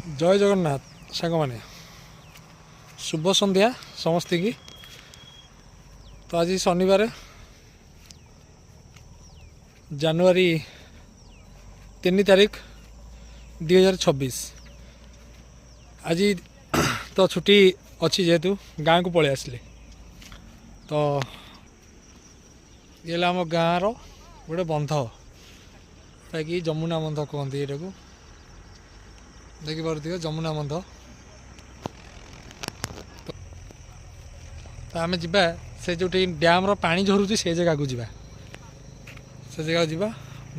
ଜୟ ଜଗନ୍ନାଥ ସାଙ୍ଗମାନେ, ଶୁଭ ସନ୍ଧ୍ୟା ସମସ୍ତିକି। ତ ଆଜି ଶନିବାର, ଜାନୁଆରୀ 3 ତାରିଖ 2026। ଆଜି ତ ଛୁଟି ଅଛି, ଯେହେତୁ ଗାଁକୁ ପଳେଇ ଆସିଲେ। ତ ଇଏ ହେଲା ଆମ ଗାଁର ଗୋଟେ ବନ୍ଧ, ଯେଉଁଟାକି ଯମୁନା ବନ୍ଧ କୁହନ୍ତି। ଏଇଟାକୁ ଦେଖିପାରୁଥିବେ, ଯମୁନା ବନ୍ଧ। ତ ଆମେ ଯିବା ସେ ଯେଉଁଠି ଡ୍ୟାମ୍ର ପାଣି ଝରୁଛି, ସେ ଜାଗାକୁ ଯିବା। ସେ ଜାଗାକୁ ଯିବା,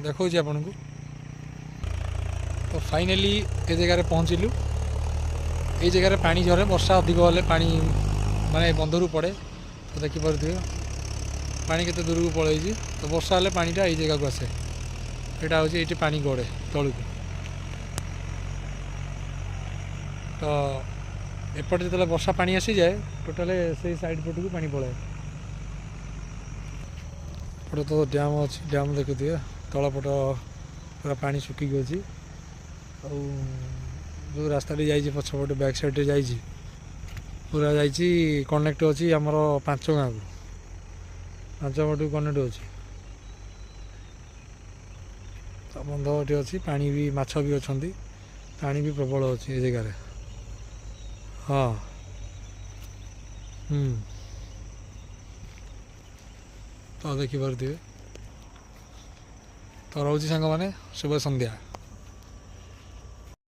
ଦେଖାଉଛି ଆପଣଙ୍କୁ। ତ ଫାଇନାଲି ଏ ଜାଗାରେ ପହଞ୍ଚିଲୁ। ଏଇ ଜାଗାରେ ପାଣି ଝରେ, ବର୍ଷା ଅଧିକ ହେଲେ ପାଣି ମାନେ ବନ୍ଧରୁ ପଡ଼େ। ତ ଦେଖିପାରୁଥିବେ ପାଣି କେତେ ଦୂରକୁ ପଳେଇଛି। ତ ବର୍ଷା ହେଲେ ପାଣିଟା ଏଇ ଜାଗାକୁ ଆସେ। ଏଇଟା ହେଉଛି, ଏଇଠି ପାଣି ଗଡ଼େ ତଳକୁ। ତ ଏପଟେ ଯେତେବେଳେ ବର୍ଷା ପାଣି ଆସିଯାଏ, ଟୋଟାଲି ସେଇ ସାଇଡ଼୍ ପଟକୁ ପାଣି ପଳାଏ। ଏପଟେ ତ ଡ୍ୟାମ୍ ଅଛି। ଡ୍ୟାମ୍ ଦେଖୁଥିବେ, ତଳ ପଟ ପୁରା ପାଣି ଶୁଖିକି ଅଛି। ଆଉ ଯେଉଁ ରାସ୍ତାଟି ଯାଇଛି ପଛପଟେ, ବ୍ୟାକ୍ ସାଇଡ଼୍ରେ ଯାଇଛି, ପୁରା ଯାଇଛି, କନେକ୍ଟ ଅଛି ଆମର 5 ଗାଁକୁ, 5 ପଟକୁ କନେକ୍ଟ ଅଛି। ତ ବନ୍ଧ ଏଠି ଅଛି, ପାଣି ବି, ମାଛ ବି ଅଛନ୍ତି, ପାଣି ବି ପ୍ରବଳ ଅଛି ଏ ଜାଗାରେ। ହଁ, ତ ଦେଖିପାରୁଥିବେ। ତ ରହୁଛି ସାଙ୍ଗମାନେ, ଶୁଭ ସନ୍ଧ୍ୟା।